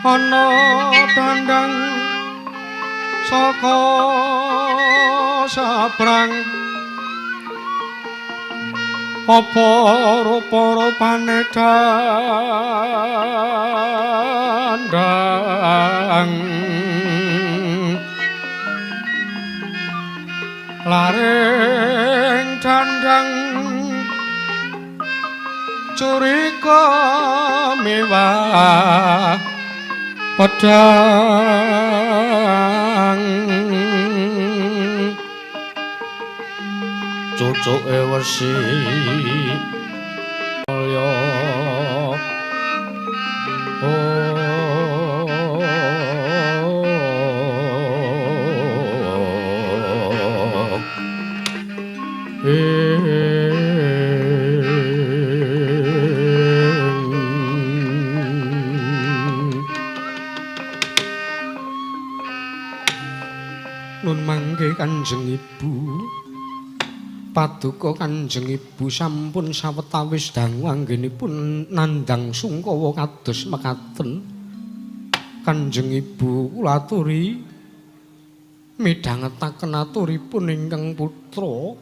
Ana dandang saka sabrang apa rupa-rupane dandang laring dandang curiga mewah pedang cucuke wesi mulya. Nun mangke Kanjeng Ibu, paduka Kanjeng Ibu sampun sawetawis dangu anggenipun nandhang sungkawa kados mekaten. Kanjeng Ibu kula aturi midhangetaken aturipun ingkang putra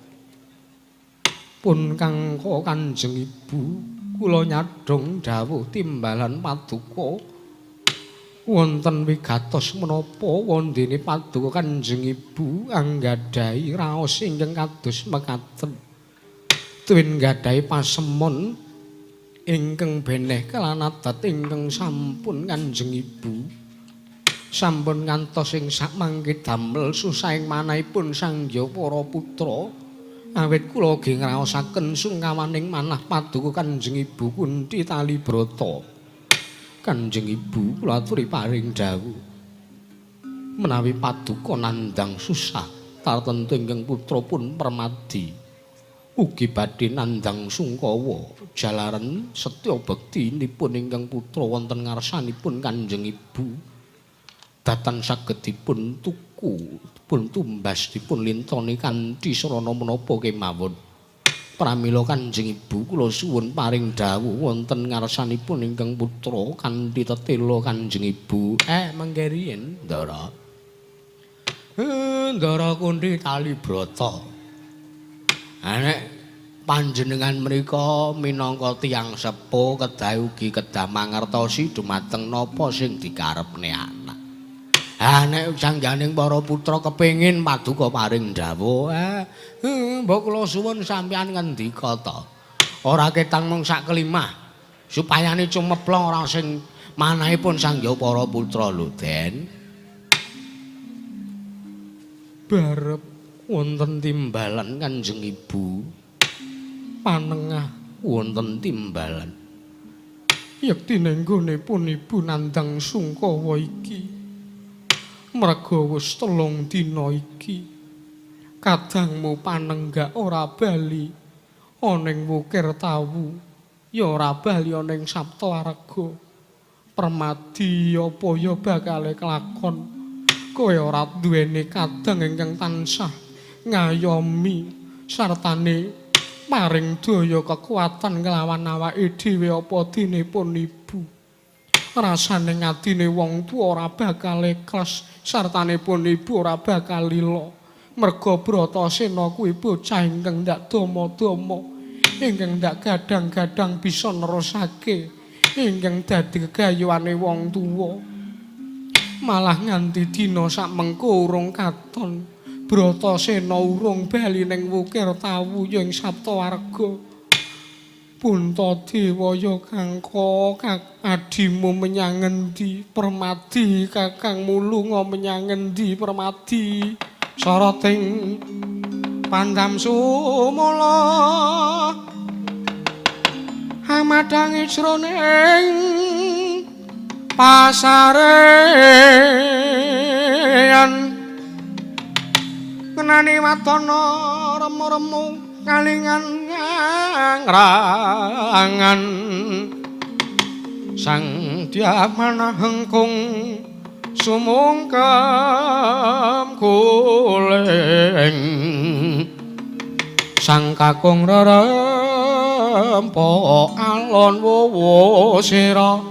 pun kangka Kanjeng Ibu kula nyadhong dawuh timbalan paduka wonten wigatos menapa wondene paduka Kanjeng Ibu anggadhahi raos ingkang kados mekaten tuwin nggadahi pasemon ingkang beneh kelan adat ingkang sampun Kanjeng Ibu sampun ngantos ing sakmangke damel susahing manahipun Sang Hyang para putra. Awit kula ugi ngraosaken sungkawaning manah paduka Kanjeng Ibu Kunthi Talibrata. Kanjeng Ibu kula aturi paring dawuh menawi paduka nandhang susah tartemtu ingkang putra pun permadi. Ugi badhe nandhang sungkawa jalaran setya bektinipun ingkang putra wonten ngarsanipun Kanjeng Ibu. Datan saged dipun tuku, dipun tumbas, dipun lintoni kanthi srana menapa kemawon. Pramila Kanjeng Ibu kula suwun paring dawuh wonten ngarsanipun ingkang putra kanthi tetela Kanjeng Ibu. Mengke riyin, Ndara. Ndara Kunthi Kalibrata. Nek panjenengan mriku minangka tiyang sepuh kedah ugi kedah mangertosi dumateng napa sing dikarepne anak. Ha nek sangganing para putra kepengin paduka paring dawuh, mbok kula suwun sampeyan ngendika ta. Ora ketang mung sak kelimah. Supayane cumeplong ora sing manahipun sangya para putra lho, Den. Barep wonten timbalan Kanjeng Ibu. Panengah wonten timbalan. Yektine nggonipun Ibu nandhang sungkawa iki. Merga wis 3 dina iki kadangmu panenggak ora bali ana ing Wukir Tawu, ya ora bali ana ing Saptawarga. Permadi apa ya bakale kelakon? Kowe ora duweni kadang ingkang tansah ngayomi sartane paring daya kekuatan nglawan awake dhewe apa dene pun ibu. Rasane ngadine wong tuwa ora bakal ikhlas sartane pun ibu ora bakal lila. Merga Bratasena kuwi bocah ingkang ndak dama-dama, ingkang ndak gadang-gadang bisa nerusake ingkang dadi gegayuhane wong tuwa. Malah nganti dina sakmengko urung katon Bratasena urung bali ning Wukir Tawu ya ing Saptawarga. Puntadewa ya kangka adimu menyang ngendi Permadi, kakangmu lunga menyang ngendi Permadi? Sarating pandam sumala hamadhangi jroning pasarean ngenani watana remu-remu kalingan ngrangan sang Dyamana hengkung sumungkem kuling sang kakung rerempa alon wowo sira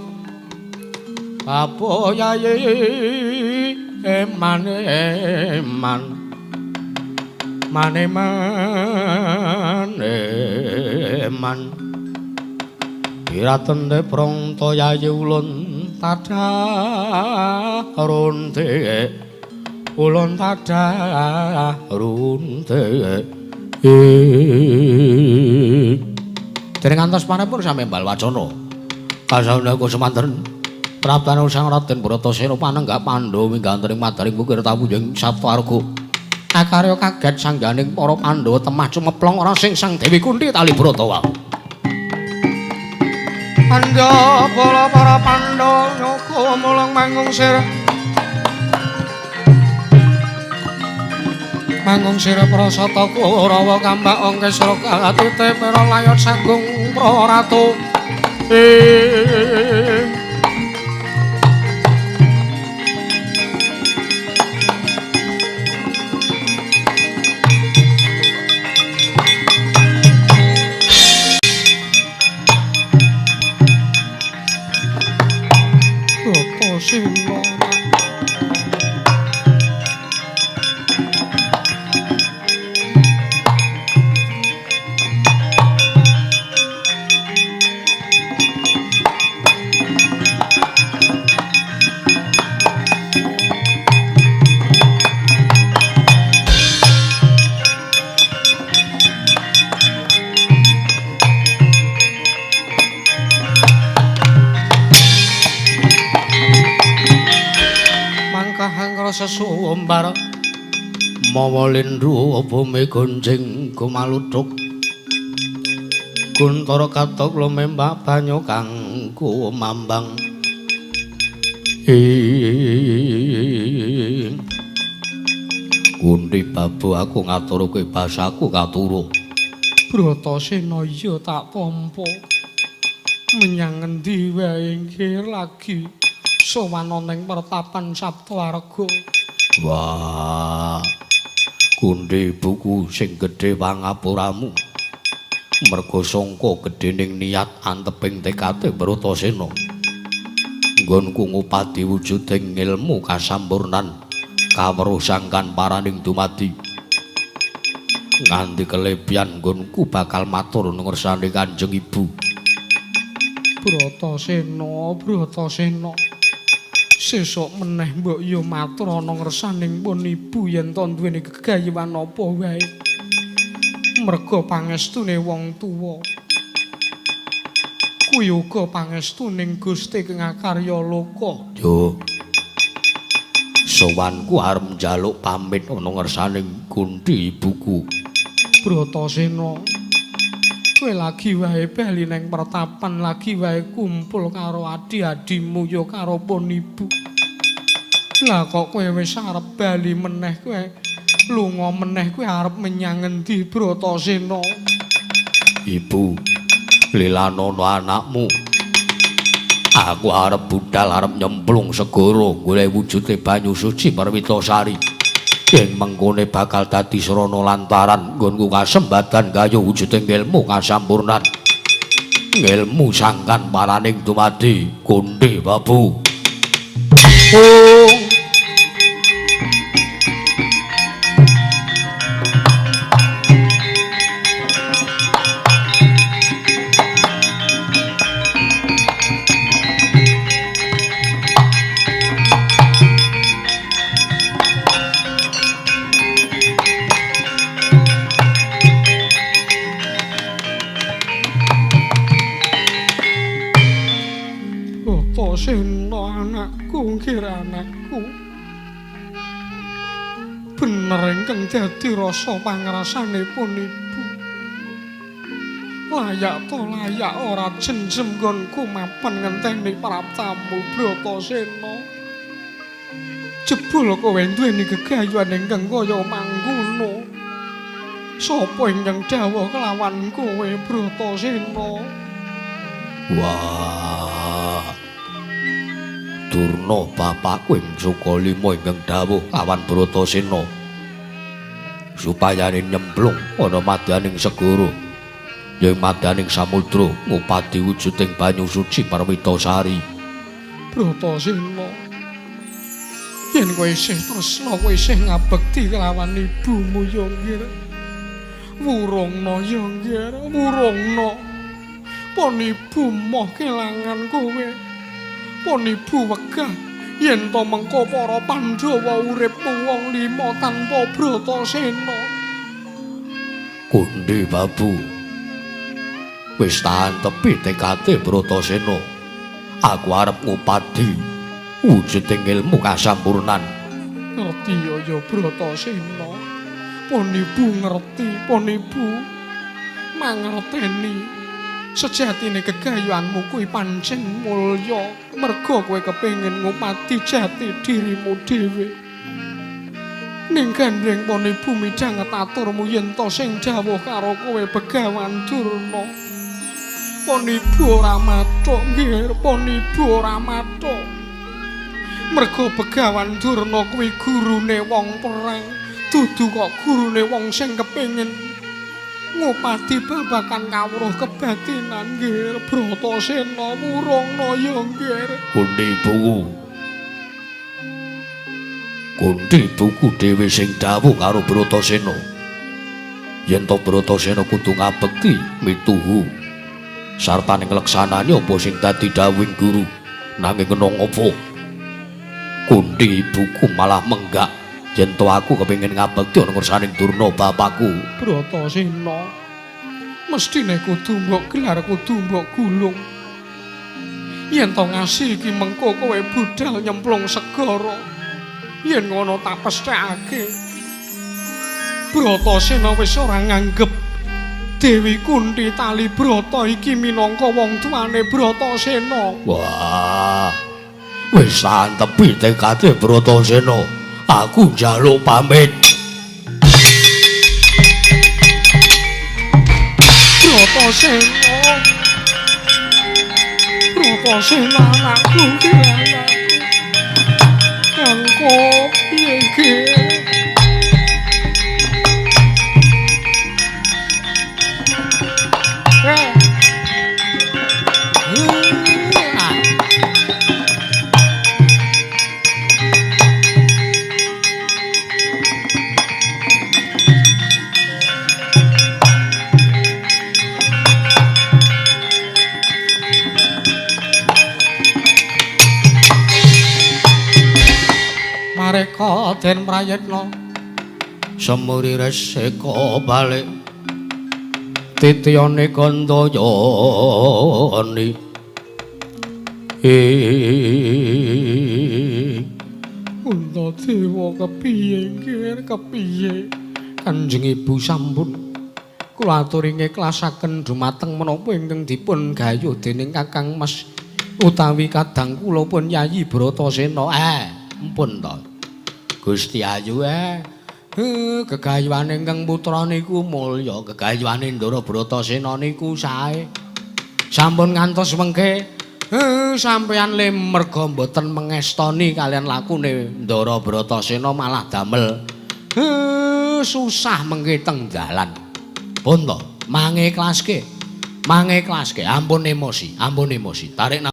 apa yayi eman eman mane mane man iratende prangta yayi ulun tadah runte ulun tadah runte. Dereng ngantos panepun sami mbal wacana kasauna kusemanten praptane Sang Raden Bratasena panenggak Pandhawa mingganten ing madaring Wukir Tawu ing Saptawarga. Akarya kaget sangganing para Pandhawa temah cumeplong ora sing Sang Dewi Kunthi Talibrata wae. Pandhawa bala para Pandhawa nyoka mulung manggung sir. Manggung sir prasata Kurawa kambak angkesra katite mera layat sagung praratu. Sesumbar mawa lindhu bumi gonjing gumaluthuk guntara katok lumembak banyu kang kumambang. Kunthi babu aku ngaturke basaku katuru Bratasena iya tak tampa. Menyang ngendi wae nggih lagi sowan ana ing pertapan Saptawarga. Wah. Kunthi ibuku sing gedhe pangapuramu. Merga sangka gedhening niat anteping tekate Bratasena. Nggonku ngupadi wujuding ilmu kasampurnan kawruh sangkan paraning dumadi. Nganti kelebihan nggonku bakal matur ngersane Kanjeng Ibu. Bratasena, Bratasena. Sesuk meneh mbok ya matur ana ngersaning pun ibu yen to duweni gegayuhan apa wae. Merga pangestune wong tuwa. Kuwi uga pangestuning Gusti kang akarya loka. Yo. Sowanku arep njaluk pamit ana ngersaning Kunthi ibuku. Bratasena, kowe lagi wae bali nang pertapan, lagi wae kumpul karo adi-adimu ya karo pun ibu. Lah kok kowe wis arep bali meneh, kowe lunga meneh, kowe arep menyang ngendi Bratasena? Ibu, lilanono anakmu. Aku arep budal arep nyemplung segara golek wujude banyu suci Perwitasari. Ing mengkone bakal dadi srana lantaran nggonku kasembadan gayuh wujuding ilmu kasampurnan. Ilmu sangkan paraning dumadi Kunthi Babu. Oh. Bratasena anakku, nggih anakku. Bener ingkang dadi rasa pangrasanipun ibu. Layak to layak ora jenjem nggonku mapan ngenteni praptamu Bratasena. Jebul kowe duweni gegayuhan ingkang kaya mangkono. Sapa ingkang dawuh kelawan kowe Bratasena? Wah. Durna bapakku ing Sukalima ingkang dawuh lawan Bratasena supayane nyemplung ana madyaning segara ing madyaning samudra ngupadi wujuding banyu suci Perwitasari. Bratasena, yen kowe isih tresna, kowe isih ngabekti kelawan ibumu ya nggih. Wurungna ya nggih, wurungna. Pon ibu moh kelangan kowe. Pon ibu wegah yen to mengko para Pandhawa urip wong lima tanpa Bratasena. Kunthi Babu, wis tahan tepi tekate Bratasena. Aku arep ngupadi wujuding ilmu kasampurnan. Ngerti ya ya Bratasena. Pon ibu ngerti, pon ibu mangerteni. Sejatine gegayuhanmu kuwi pancen mulya merga kowe kepengin ngupadi jati dirimu dhewe. Ning gandreng pon ibu midhanget aturmu yen to sing dawuh karo kowe Begawan Durna. Pon ibu ora mathuk nggih, pon ibu ora mathuk. Merga Begawan Durna kuwi gurune wong perang, dudu kok gurune wong sing kepengin ngupadi babagan kawruh kebatinan nggih. Bratasena wurungna ya nggih. Kunthi ibuku. Kunthi ibuku dhewe sing dawuh karo Bratasena yen to Bratasena kudu ngabekti mituhu sartane ngleksanani apa sing dadi dawuhing guru. Nanging kena ngopo Kunthi ibuku malah menggak yen to aku kepengin ngabekti ana ngersaning Durna bapakku. Bratasena, mestine kudu mbok gelar, kudu mbok gulung. Yen to ngasi iki mengko kowe budal nyemplung segara. Yen ngono tak pesthekake. Bratasena wis ora nganggep Dewi Kunthi Tali Brata iki minangka wong tuane Bratasena. Wah. Wis antepi tekate Bratasena. Aku njaluk pamit. Bratasena. Bratasena anakku ki anakku. Kangko piye iki? Mareka den prayitna semuri resika balik titiyane Gandayani. Puntadewa kepiye nggih kepiye Kanjeng Ibu sampun kula aturi ngeklasaken dumateng menapa ingkang dipun gayuh dening Kakang Mas utawi kadang kula pun Yayi Bratasena. Ampun to Gusti Ayu gegayuhane ingkang putra niku mulya, gegayuhane Ndara Bratasena niku sae. Sampun ngantos mengke sampeyan le merga mboten mengestoni kalian lakune Ndara Bratasena malah damel susah mengke teng dalan. Pun to, mangeklaske. Mangeklaske, ampun emosi, ampun emosi. Tarik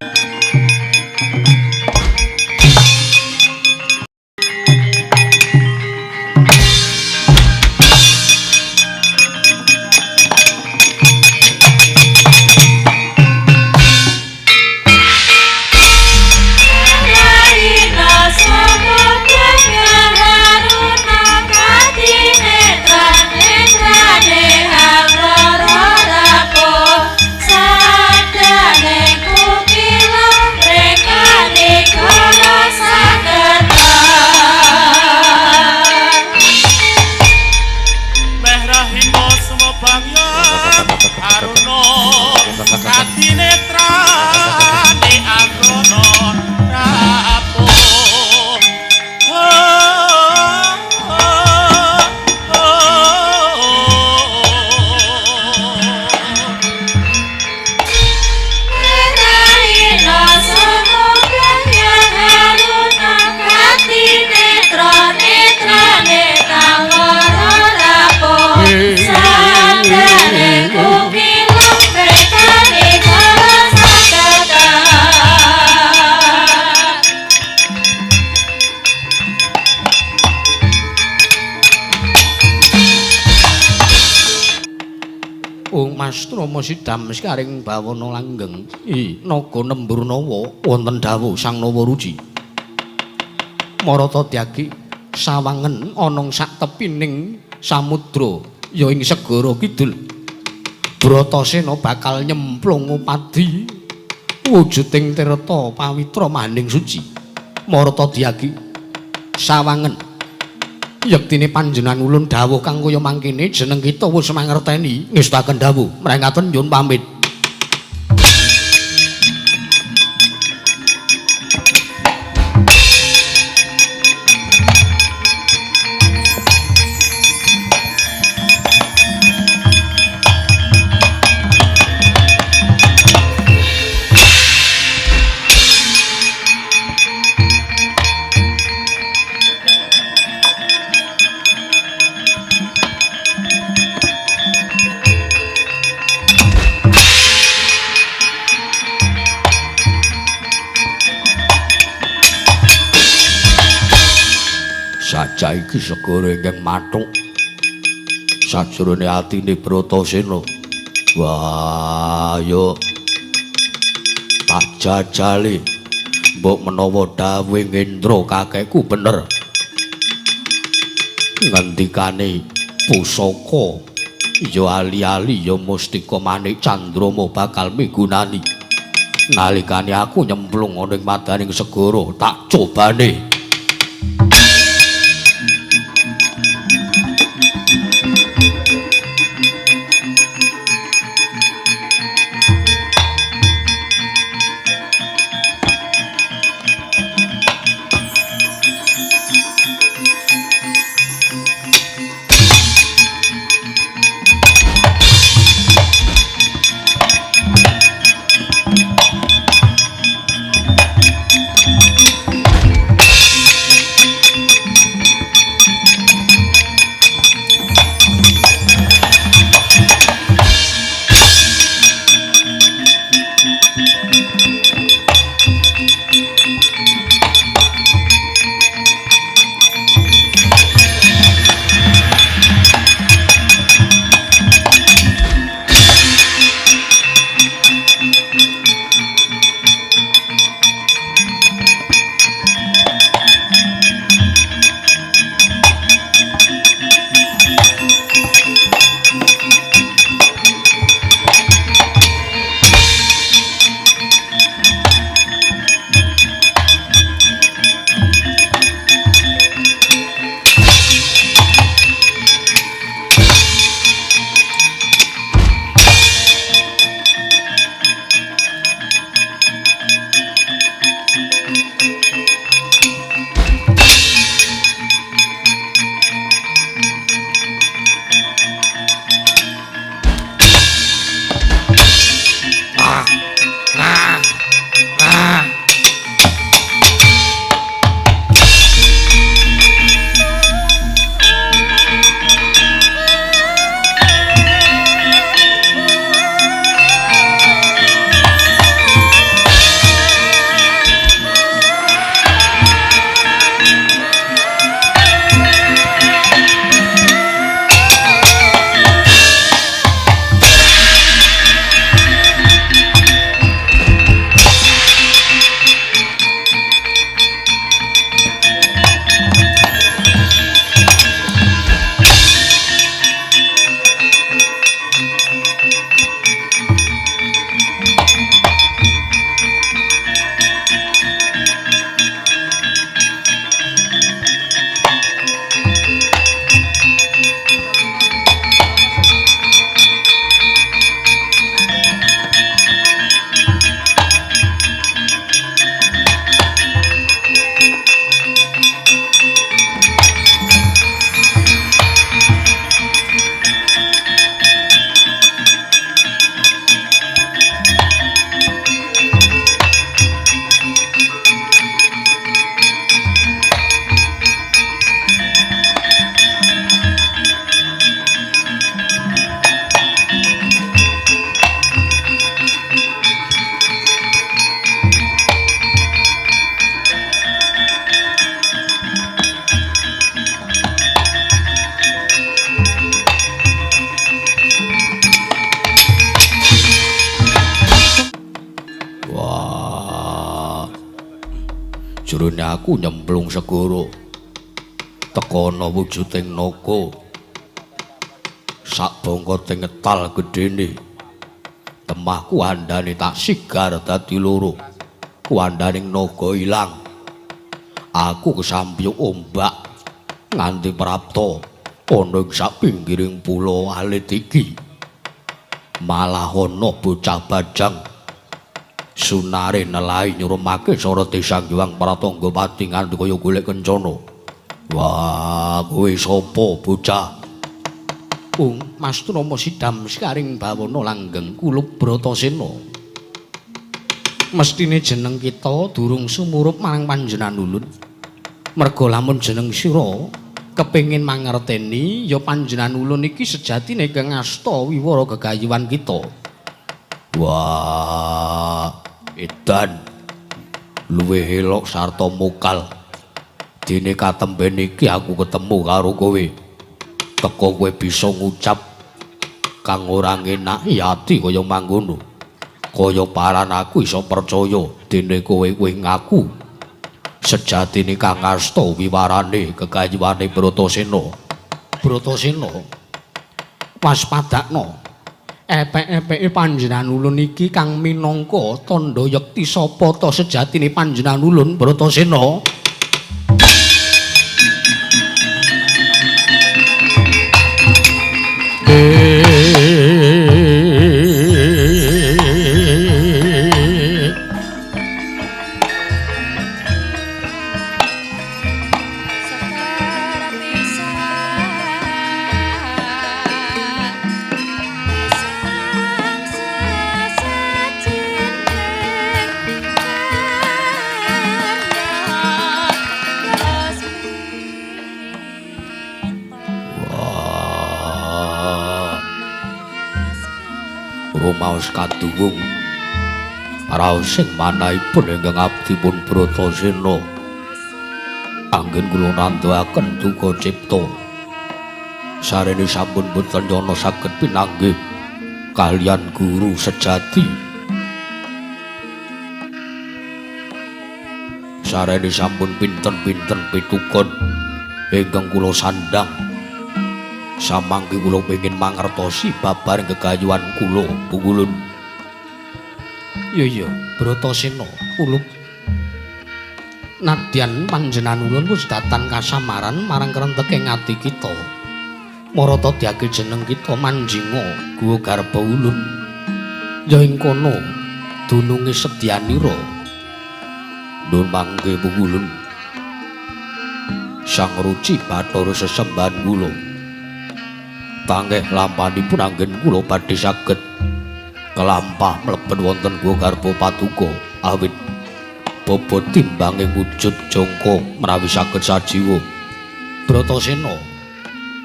Mastrama sidam sekaring bawana langgeng naga nembur nawa wonten dawuh Sang Nawa Ruci. Marata dyagi sawangen ana sak tepining samudra ya ing segara kidul. Bratasena bakal nyemplung padi wujuding tirta pawitra maning suci. Marata dyagi sawangen yektine panjenengan ulun dawuh kang kaya mangkene jeneng kita wis mangerteni ngestaken dawuh mrengaten nyuwun pamit. Saja iki segara ingkang mathuk sajrone atine Bratasena. Wah, yo tak jajali mbok menawa dawuhe Ngendra kakekku bener. Ngendikane pusaka ya ali-ali ya mustika manik Candrama bakal migunani. Nalikane aku nyemplung ana ing madaning segara tak cobane. aku nyemplung segara. Teka ana wujuding naga. Sak bongkote ngetal gedene. Temah kuandane tak sigar dadi loro. Kuandaning naga ilang. Aku kesampyuk ombak nganti prapta ana ing sak pinggiring pulo alit iki. Malah ana bocah bajang sunare nelai nyuremake soroti Sang Hyang Pratangga Pati nganti kaya golek kencana. Wah, kowe sapa bocah? Ung Mastunama Sidam Sekaring Bawana langgeng kulup Bratasena. Mestine jeneng kita durung sumurup marang panjenengan ulun. Merga lamun jeneng sira kepengin mangerteni ya panjenengan ulun iki sejatine kang asta wiwara gegayuhan kita. Wah, edan luwih elok sarta mokal. Dene katemben iki aku ketemu karo kowe. Teka kowe bisa ngucap kang ora ngenaki ati kaya mangkono. Kaya paran aku iso percaya dene kowe kowe ngaku sejatine kang asta wiwarane gegayuhane Bratasena. Bratasena, waspadakno. Epek-epeke panjenengan ulun iki kang minangka tandha yekti sapa ta sejatine panjenengan ulun Bratasena. Rumaos kaduwung raosing manahipun ingkang abdipun Bratasena. Anggen kula nandhaken duka cipta. Sarene sampun boten yana saged pinanggih kaliyan guru sejati. Sarene sampun pinten-pinten pitukon ingkang kula sandhang. Samangke kula pengin mangertosi babar gegayuhan kula Pungulun. Iya iya, Bratasena kulup. Nadyan panjenengan ulun wis datan kasamaran marang krenteke ati kita. Marata diake jeneng kita manjinga guwa garba ulun. Ya ing kono dununge sedyanira. Nun mangke Pungulun. Sang Ruci Bathara sesembahan kula. Tangeh lampanipun anggen kula badhe saged kelampah mlebet wonten guwa garba paduka awit bobot timbange wujud jangka menawi saged sajiwa. Bratasena,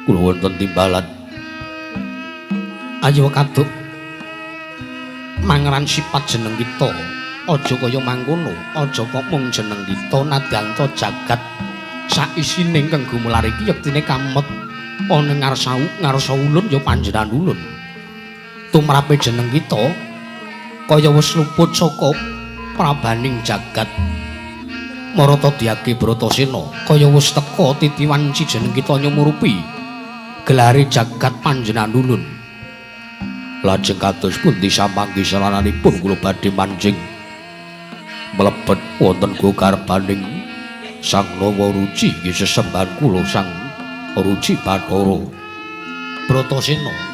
kula wonten timbalan. Ayo kaduk mangeran sifat jeneng kita. Aja kaya mangkono, aja kok mung jeneng kita nadyan ta jagat saisine ingkang gumelar iki yektine kamet ana ngarsa ngarsa ulun ya panjenengan ulun. Tumrape jeneng kita kaya wis luput saka prabaning jagat. Marata diake Bratasena kaya wis teka titi wanci jeneng kita nyumurupi gelare jagat panjenengan ulun. Lajeng kados pundi samangke salananipun kula badhe manjing mlebet wonten guwa garbaning Sang Nawa Ruci nggih sesembahan kula Sang Ruci Bathara. Bratasena,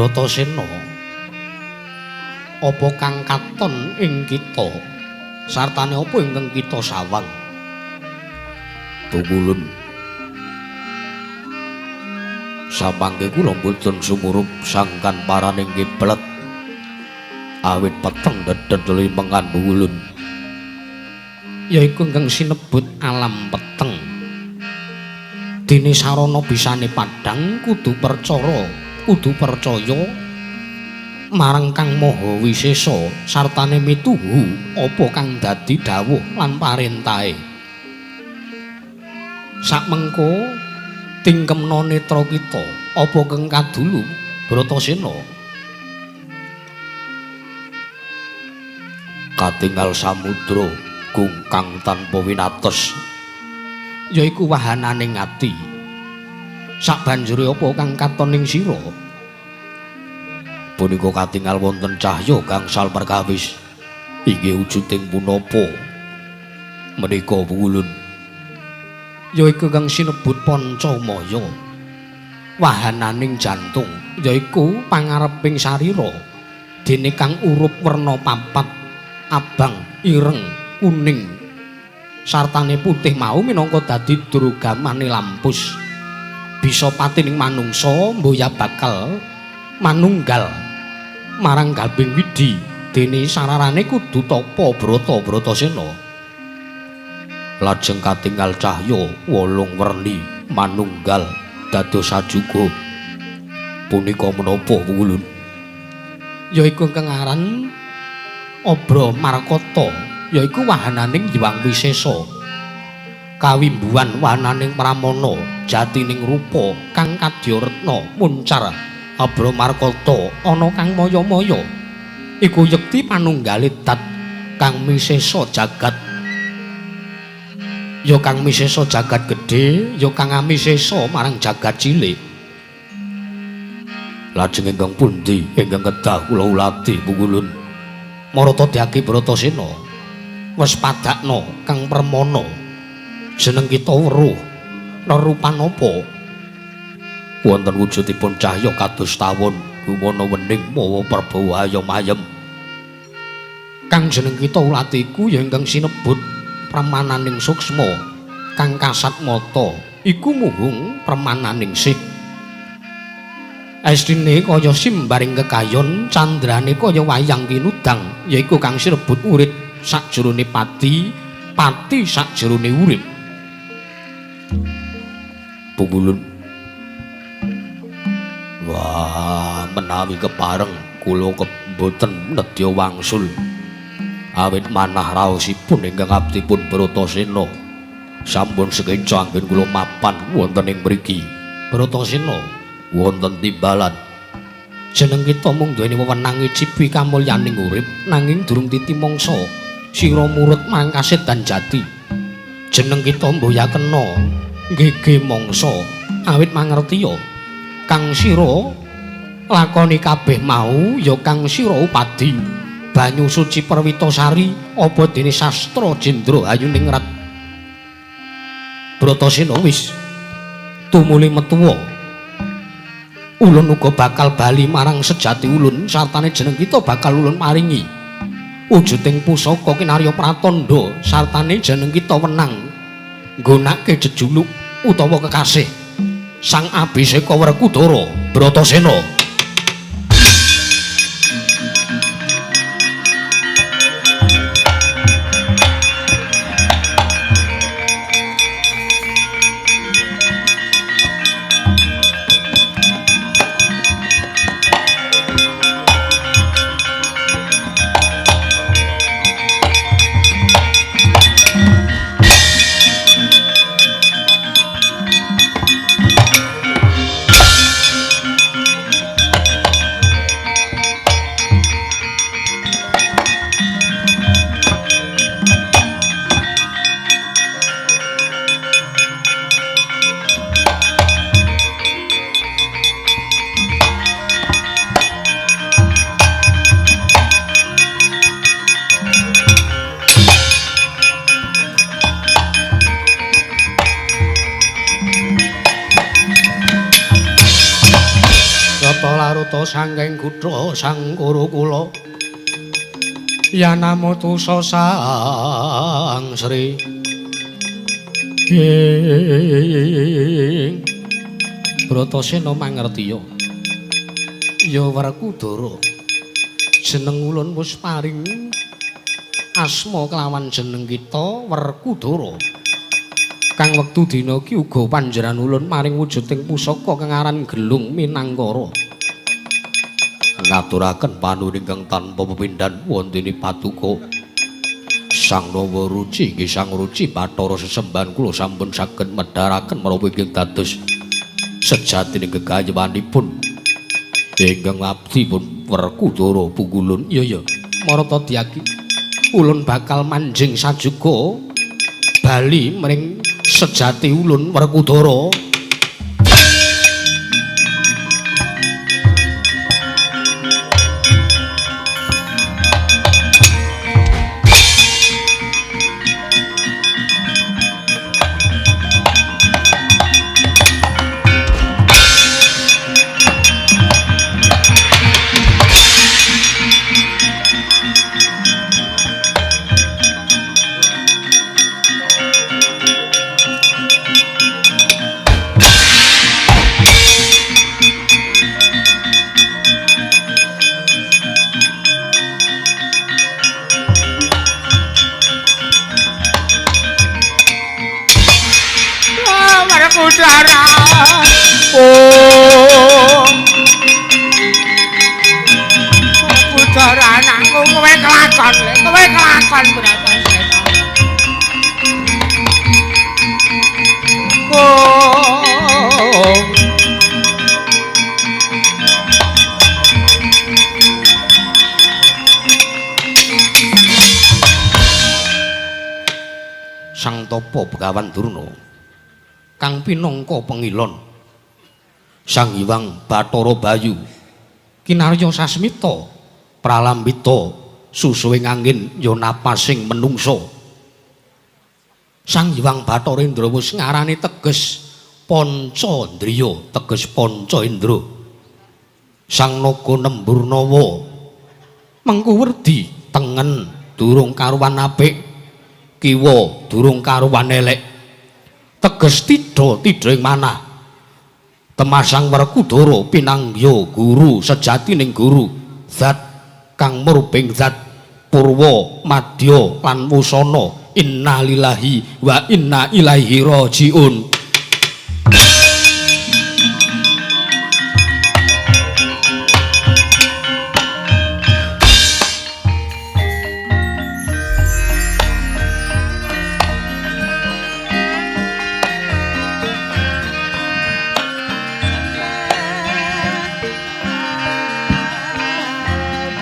Bratasena, apa kang katon ing kita sartane apa ingkang kita sawang? Tungulun, samangke kula mboten sumurup sangkan paraning kiblat awit peteng dedet limengan wulun. Yaiku ingkang sinebut alam peteng. Dene sarana bisane padhang kudu percara, kudu percaya marang Kang Maha Wisesa sartane mituhu apa kang dadi dawuh lan parentahe. Sakmengko tingkemna netra kita apa kang kadulu Bratasena? Katingal samudra gungkang tanpa winates, yaiku wahananing ati. Sabanjure apa kang katon ing sira? Punika katingal wonten cahya gangsal perkawis inggih wujuding punapa menika wulun? Yaiku kang sinebut Pancamaya, wahananing jantung, yaiku pangareping sarira. Dene kang urup werna papat, abang, ireng, kuning sartane putih mau minangka dadi drogamane lampus. Bisa patining manungsa mboya bakal manunggal marang gabing widi. Dene sararane kudu tapa brata Bratasena. Lajeng katingal cahya wolung werni manunggal dados sajuga. Punika menapa wulun? Yaiku ingkang aran Obra Markata, yaiku wahananing Hyang Wisesa. Kawimbuhan wahananing Pramana, jatining rupa kang kadya retna muncar Obra Markata ana kang maya-maya. Iku yekti panunggale dat kang misesa jagat. Ya kang misesa jagat gedhe, ya kang amisesa marang jagat cilik. Lajeng ingkang pundi ingkang kedah kula ulati wulun? Marata dyaki Bratasena, wis padakna kang permana. Jeneng kita weruh rerupan apa? Wonten wujudipun cahya kados tawon gumana wening mawa perbawa ayem-ayem. Kang jeneng kita ulati iku ya ingkang sinebut pramananing suksma kang kasat mata, iku muhung permananing sih. Estine kaya simbaring kekayon, candrane kaya wayang kinudang, yaiku kang sinebut urip sakjroné pati, pati sakjroné urip. Pungulun, wah, menawi kepareng kula mboten nedya wangsul awit manah raosipun ingkang abdipun Bratasena sampun sekeca anggen kula mapan wonten ing mriki. Bratasena, wonten timbalan. Jeneng kita mung duweni wewenang ngicipi kamulyaning urip, nanging durung titi mangsa sira murut marang kasedan jati. Jeneng kita mboya kena nggege mangsa awit mangertiya kang sira lakoni kabeh mau ya kang sira upadi. Banyu suci Perwitasari apa dene sastra jendra hayuningrat. Bratasena wis tumuli metuwa. Ulun uga bakal bali marang sejati ulun sartane jeneng kita bakal ulun maringi wujuding pusaka kinarya pratandha sartane jeneng kita wenang nggonake jejuluk utawa kekasih Sang Abiseka Werkudara Bratasena. Brata sangking kutha Sang Kurukula. Ya namo tusa Sang Sri. Ing Bratasena mangertiya. Ya Werkudara. Jeneng ulun wis paring asma kelawan jeneng kita Werkudara. Kang wektu dina iki uga panjenengan ulun maring wujuding pusaka kang aran Gelung Minangkara. Ngaturaken panuwun ingkang tanpa pepindhan wontene paduka Sang Nawa Ruci inggih Sang Ruci Bathara sesembahan kula sampun saged medharaken menapa ingkang dados sejatine gegayewanipun ingkang abdi pun Werkudara pungkulun. Iya ya, Marata Dyaki, ulun bakal manjing sajuga bali mring sejati ulun Werkudara. Sang Tapa Begawan Durna kang pinangka pengilon Sang Hyang Bathara Bayu kinarya sasmita pralambita susuwing angin ya napasing menungsa. Sang Hyang Bathara Indra wis ngarani teges Panca Indriya, teges Panca Indra. Sang Naga Nemburnawa mengku werdi tengen durung karuwan apik, kiwa durung karuwan elek, teges tidha tidha ing manah. Temasang Werkudara pinangya guru sejatining guru zat kang murbeng zat purwa madya lan wusana. Innalillahi wa inna ilaihi rajiun.